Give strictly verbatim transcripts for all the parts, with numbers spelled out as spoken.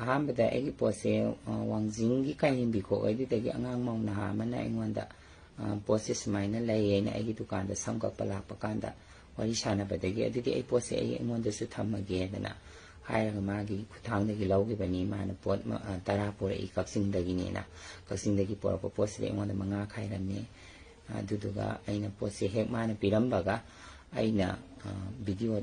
ꯑꯍꯥꯟꯕꯗ ꯑꯩꯒꯤ ꯄꯣꯠꯁꯦ, ꯑ, ꯋꯥꯡꯖꯤꯡꯒꯤ ꯀꯥꯏꯅꯤꯡꯕꯤꯈꯣꯛ ꯑꯗꯨꯗꯒꯤ ꯑꯉꯥꯡ ꯃꯧ ꯅꯍꯥ ꯑꯃꯅ ꯑꯩꯉꯣꯟꯗ, ꯑ, "ꯄꯣꯠꯁꯦ ꯁꯨꯃꯥꯏꯅ ꯂꯩꯌꯦꯅ ꯑꯩꯒꯤ ꯗꯨꯀꯥꯟꯗ ꯁꯝ ꯀꯛꯄ ꯂꯥꯛꯄ ꯀꯥꯟꯗ ꯋꯥꯔꯤ ꯁꯥꯟꯅꯕꯗꯒꯤ ꯑꯗꯨꯗꯤ ꯑꯩ ꯄꯣꯠꯁꯦ ꯑꯩ ꯑꯩꯉꯣꯟꯗꯁꯨ ꯊꯝꯃꯒꯦꯗꯅ" ꯍꯥꯏꯔꯒ ꯃꯥꯒꯤ ꯈꯨꯠꯊꯥꯡꯗꯒꯤ ꯂꯧꯈꯤꯕꯅꯤ꯫ ꯃꯥꯅ ꯄꯣꯠ ꯃ-, ꯑ, ꯇꯔꯥ ꯄꯨꯔꯛꯏ ꯀꯛꯆꯤꯡꯗꯒꯤꯅꯦꯅ꯫ ꯀꯛꯆꯤꯡꯗꯒꯤ ꯄꯨꯔꯛꯄ ꯄꯣꯠꯁꯤꯗ ꯑꯩꯉꯣꯟꯗ ꯃꯉꯥ ꯈꯥꯏꯔꯝꯃꯦ꯫ ꯑꯗꯨꯗꯨꯒ ꯑꯩꯅ ꯄꯣꯠꯁꯦ ꯍꯦꯛ ꯃꯥꯅ ꯄꯤꯔꯝꯕꯒ ꯑꯩꯅ, ꯑ, ꯚꯤꯗꯤꯑꯣ,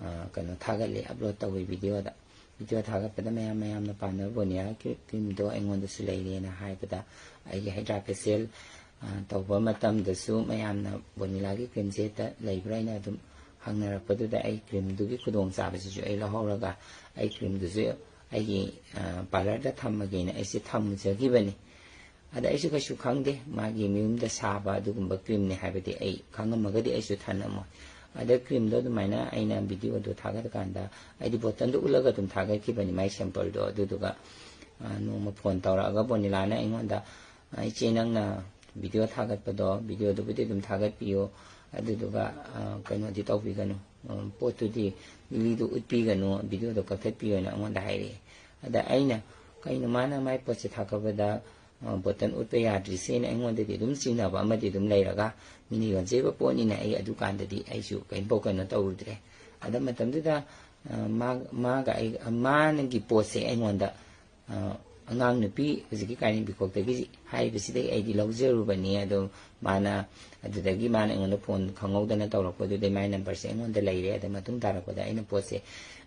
ꯑ, ꯀꯩꯅꯣ ꯊꯥꯒꯠꯂꯦ, ꯑꯞꯂꯣꯗ ꯇꯧꯋꯦ ꯚꯤꯗꯤꯑꯣꯗ꯫ ꯚꯤꯗꯤꯑꯣ ꯊꯥꯒꯠꯄꯗ ꯃꯌꯥꯝ ꯃꯌꯥꯝꯅ ꯄꯥꯝꯅꯕ ꯕꯣꯅꯤꯌꯥ ꯀ꯭ꯔꯤ-, ꯀ꯭ꯔꯤꯝꯗꯣ ꯑꯩꯉꯣꯟꯗꯁꯨ ꯂꯩꯔꯦꯅ ꯍꯥꯏꯕꯗ ꯑꯩꯒꯤ ꯍꯥꯏꯗ꯭ꯔꯥ ꯐꯦꯁꯤꯌꯦꯜ, ꯑ, ꯇꯧꯕ ꯃꯇꯝꯗꯁꯨ ꯃꯌꯥꯝꯅ ꯕꯣꯅꯤꯂꯥꯒꯤ ꯀ꯭ꯔꯤꯝꯁꯦ ꯍꯦꯛꯇ ꯂꯩꯕ꯭ꯔꯥ ꯍꯥꯏꯅ ꯑꯗꯨꯝ ꯍꯪꯅꯔꯛꯄꯗꯨꯗ ꯑꯩ ꯀ꯭ꯔꯤꯝꯗꯨꯒꯤ ꯈꯨꯗꯣꯡꯆꯥꯕꯁꯤꯁꯨ ꯑꯩ ꯂꯧꯍꯧꯔꯒ ꯑꯩ ꯀ꯭ꯔꯤꯝꯗꯨꯁꯨ ꯑꯩꯒꯤ, ꯑ, ꯄꯥꯔꯂꯔꯗ ꯊꯝꯃꯒꯦꯅ ꯑꯩꯁꯦ ꯊꯝꯖꯈꯤꯕꯅꯤ꯫ ꯑꯗ ꯑꯩꯁꯨ ꯀꯩꯁꯨ ꯈꯪꯗꯦ, ꯃꯥꯒꯤ ꯃꯌꯨꯝꯗ ꯁꯥꯕ ꯑꯗꯨꯒꯨꯝꯕ ꯀ꯭ꯔꯤꯝꯅꯤ ꯍꯥꯏꯕꯗꯤ ꯑꯩ ꯈꯪꯉꯝꯃꯒꯗꯤ ꯑꯩꯁꯨ ꯊꯝꯂꯝꯃꯣꯏ꯫ ꯑꯗ ꯀ꯭ꯔꯤꯝꯗꯣ ꯑꯗꯨꯃꯥꯏꯅ ꯑꯩꯅ ꯚꯤꯗꯤꯑꯣꯗꯣ ꯊꯥꯒꯠꯀꯥꯟꯗ ꯑꯩꯗꯤ ꯕꯣꯇꯜꯗꯣ ꯎꯠꯂꯒ ꯑꯗꯨꯝ ꯊꯥꯒꯠꯈꯤꯕꯅꯤ, ꯃꯥꯏ ꯁꯦꯝꯄꯜꯗꯣ꯫ ꯑꯗꯨꯗꯨꯒ, ꯑ, ꯅꯣꯡꯃ ꯐꯣꯟ ꯇꯧꯔꯛꯑꯒ ꯕꯣꯅꯤꯂꯥꯅ ꯑꯩꯉꯣꯟꯗ, "ꯑ, ꯏꯆꯦ, ꯅꯪꯅ ꯚꯤꯗꯤꯑꯣ ꯊꯥꯒꯠꯄꯗꯣ, ꯚꯤꯗꯤꯑꯣꯗꯨꯕꯨꯗꯤ ꯑꯗꯨꯝ ꯊꯥꯒꯠꯄꯤꯌꯨ, ꯑꯗꯨꯗꯨꯒ, ꯑ, ꯀꯩꯅꯣꯗꯤ ꯇꯧꯕꯤꯒꯅꯨ, ꯎꯝ, ꯄꯣꯠꯇꯨꯗꯤ, ꯂꯤꯂꯤꯗꯨ ꯎꯠꯄꯤꯒꯅꯨ, ꯚꯤꯗꯤꯑꯣꯗꯣ ꯀꯛꯊꯠꯄꯤꯌꯨꯅ" ꯑꯩꯉꯣꯟꯗ ꯍꯥꯏꯔꯛꯑꯦ꯫ ꯑꯗ ꯑꯩꯅ, "ꯀꯩꯅꯣ ꯃꯥꯅ ꯃꯥꯏ ꯄꯣꯠꯁꯦ ꯊꯥꯒꯠꯄꯗ, ꯑ, ꯕꯣꯇꯜ ꯎꯠꯄ ꯌꯥꯗ꯭ꯔꯤꯁꯦꯅ ꯑꯩꯉꯣꯟꯗꯗꯤ ꯑꯗꯨꯝ ꯆꯤꯡꯅꯕ ꯑꯃꯗꯤ ꯑꯗꯨꯝ ꯂꯩꯔꯒ, ꯃꯤꯅ ꯌꯣꯟꯖꯔꯤꯕ ꯄꯣꯠꯅꯤꯅ ꯑꯩ ꯑꯗꯨꯀꯥꯟꯗꯗꯤ ꯑꯩꯁꯨ ꯀꯩꯝꯐꯥꯎ ꯀꯩꯅꯣ ꯇꯧꯔꯨꯗ꯭ꯔꯦ"꯫ ꯑꯗ ꯃꯇꯝꯗꯨꯗ, ꯑ, ꯃꯥ-, ꯃꯥꯒ ꯑꯩ, ꯃꯥꯅꯒꯤ ꯄꯣꯠꯁꯦ ꯑꯩꯉꯣꯟꯗ, ꯑ, ꯑꯉꯥꯡ ꯅꯨꯄꯤ ꯍꯧꯖꯤꯛꯀꯤ ꯀꯥꯏꯅꯤꯡꯕꯤꯈꯣꯛꯇꯒꯤ ꯍꯥꯏꯔꯤꯕꯁꯤꯗꯒꯤ ꯑꯩꯗꯤ ꯂꯧꯖꯔꯨꯕꯅꯤ꯫ ꯑꯗꯣ ꯃꯥꯅ, ꯑꯗꯨꯗꯒꯤ ꯃꯥꯅ ꯑꯩꯉꯣꯟꯗ ꯐꯣꯟ ꯈꯪꯍꯧꯗꯅ ꯇꯧꯔꯛꯄꯗꯨꯗꯩ ꯃꯥꯏ ꯅꯝꯕꯔꯁꯦ ꯑꯩꯉꯣꯟꯗ ꯂꯩꯔꯦ꯫ ꯑꯗ ꯃꯇꯨꯡ ꯇꯥꯔꯛꯄꯗ ꯑꯩꯅ ꯄꯣꯠꯁꯦ,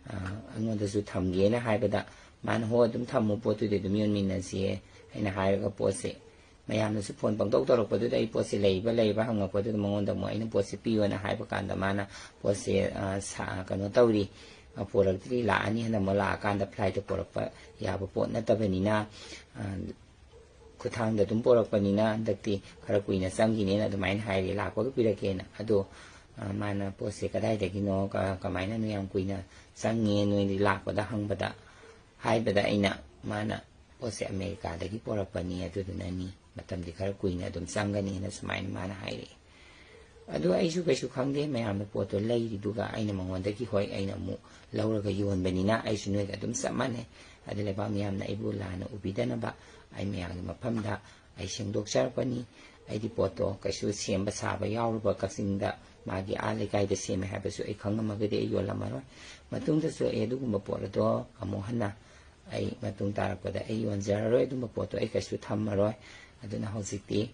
ꯑ, ꯑꯩꯉꯣꯟꯗꯁꯨ ꯊꯝꯒꯦꯅ ꯍꯥꯏꯕꯗ ꯃꯥꯅ, "ꯍꯣ, ꯑꯗꯨꯝ ꯊꯝꯃꯨ, ꯄꯣꯠꯇꯨꯗꯤ ꯑꯗꯨꯝ ꯌꯣꯟꯃꯤꯟꯅꯁꯤꯌꯦ" ꯍꯥꯏꯅ ꯍꯥꯏꯔꯒ ꯄꯣꯠꯁꯦ ꯃꯌꯥꯝꯅꯁꯨ ꯐꯣꯟ ꯄꯪꯇꯧ ꯇꯧꯔꯛꯄꯗꯨꯗ ꯑꯩ ꯄꯣꯠꯁꯦ ꯂꯩꯕ ꯂꯩꯕ ꯍꯪꯉꯛꯄꯗꯨꯗ ꯃꯉꯣꯟꯗ ꯑꯃꯨꯛ ꯑꯩꯅ ꯄꯣꯠꯁꯦ ꯄꯤꯌꯣꯅ ꯍꯥꯏꯕ ꯀꯥꯟꯗ ꯃꯥꯅ ꯄꯣꯠꯁꯦ, ꯑ, ꯁꯥ-, ꯀꯩꯅꯣ ꯇꯧꯔꯤ, ꯑ, ꯄꯣꯔꯛꯇ꯭ꯔꯤ, ꯂꯥꯛꯑꯅꯤ, ꯍꯟꯗꯛ ꯑꯃꯨꯛ ꯂꯥꯛꯑꯀꯥꯟꯗ ꯐ꯭ꯂꯥꯏꯠꯇ ꯄꯣꯔꯛꯄ ꯌꯥꯕ ꯄꯣꯠ ꯅꯠꯇꯕꯅꯤꯅ, ꯑ, ꯈꯨꯠꯊꯥꯡꯗ ꯑꯗꯨꯝ ꯄꯣꯔꯛꯄꯅꯤꯅ ꯍꯟꯗꯛꯇꯤ ꯈꯔ ꯀꯨꯏꯅ ꯆꯪꯈꯤꯅꯦꯅ ꯑꯗꯨꯃꯥꯏꯅ ꯍꯥꯏꯔꯦ, ꯂꯥꯛꯄꯒ ꯄꯤꯔꯛꯀꯦꯅ꯫ ꯑꯗꯣ, ꯑ, ꯃꯥꯅ ꯄꯣꯠꯁꯦ ꯀꯗꯥꯏꯗꯒꯤꯅꯣ, ꯀ-, ꯀꯃꯥꯏꯅꯅꯣ ꯌꯥꯝ ꯀꯨꯏꯅ ꯆꯪꯉꯦ ꯅꯣꯏꯗꯤ ꯂꯥꯛꯄꯗ ꯍꯪꯕꯗ, ꯍꯥꯏꯕꯗ ꯑꯩꯅ, ꯃꯥꯅ ꯄꯣꯠꯁꯦ ꯑꯃꯦꯔꯤꯀꯥꯗꯒꯤ ꯄꯣꯔꯛꯄꯅꯤ, ꯑꯗꯨꯗꯨꯅꯅꯤ, ꯃꯇꯝꯗꯤ ꯈꯔ ꯀꯨꯏꯅ ꯑꯗꯨꯝ ꯆꯪꯒꯅꯤꯅ ꯁꯨꯃꯥꯏꯅ ꯃꯥꯅ ꯍꯥꯏꯔꯛꯑꯦ꯫ ꯑꯗꯨ ꯑꯩꯁꯨ ꯀꯩꯁꯨ ꯈꯪꯗꯦ, ꯃꯌꯥꯝꯅ ꯄꯣꯠꯇꯣ ꯂꯩꯔꯤꯗꯨꯒ ꯑꯩꯅ ꯃꯉꯣꯟꯗꯒꯤ, ꯍꯣꯏ, ꯑꯩꯅ ꯑꯃꯨꯛ ꯂꯧꯔꯒ ꯌꯣꯟꯕꯅꯤꯅ ꯑꯩꯁꯨ ꯅꯣꯏꯒ ꯑꯗꯨꯝ ꯆꯞ ꯃꯥꯟꯅꯩ꯫ ꯑꯗꯨ ꯂꯩꯕꯥꯛ ꯃꯤꯌꯥꯝꯅ ꯑꯩꯕꯨ ꯂꯥꯟꯅ ꯎꯕꯤꯗꯅꯕ ꯑꯩ ꯃꯌꯥꯝꯒꯤ ꯃꯐꯝꯗ ꯑꯩ ꯁꯦꯡꯗꯣꯛꯆꯔꯛꯄꯅꯤ꯫ ꯑꯩꯗꯤ ꯄꯣꯠꯇꯣ ꯀꯩꯁꯨ ꯁꯦꯝꯕ ꯁꯥꯕ ꯌꯥꯎꯔꯨꯕ, ꯀꯛꯆꯤꯡꯗ ꯃꯥꯒꯤ ꯑꯥ ꯂꯩꯀꯥꯏꯗ ꯁꯦꯝꯃꯦ ꯍꯥꯏꯕꯁꯨ ꯑꯩ ꯈꯪꯉꯝꯃꯒꯗꯤ ꯑꯩ ꯌꯣꯜꯂꯝꯃꯔꯣꯏ꯫ ꯃꯇꯨꯡꯗꯁꯨ ꯑꯩ ꯑꯗꯨꯒꯨꯝꯕ ꯄꯣꯠ ꯑꯗꯣ ꯑꯃꯨꯛ ꯍꯟꯅ ꯑꯩ ꯃꯇꯨꯡ ꯇꯥꯔꯛꯄꯗ ꯑꯩ ꯌꯣꯟꯖꯔꯔꯣꯏ, ꯑꯗꯨꯝꯕ ꯄꯣꯠꯇꯣ ꯑꯩ ꯀꯩꯁꯨ ꯊꯝꯃꯔꯣꯏ꯫ ꯑꯗꯨꯅ ꯍꯧꯖꯤꯛꯇꯤ,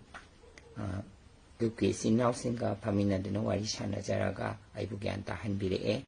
ꯑ, ꯒ꯭ꯔꯨꯞꯀꯤ ꯏꯆꯤꯟ ꯏꯅꯥꯎꯁꯤꯡꯒ ꯐꯝꯃꯤꯟꯅꯗꯨꯅ ꯋꯥꯔꯤ ꯁꯥꯟꯅꯖꯔꯒ ꯑꯩꯕꯨ ꯒ꯭ꯌꯥꯟ ꯇꯥꯍꯟꯕꯤꯔꯛꯑꯦ꯫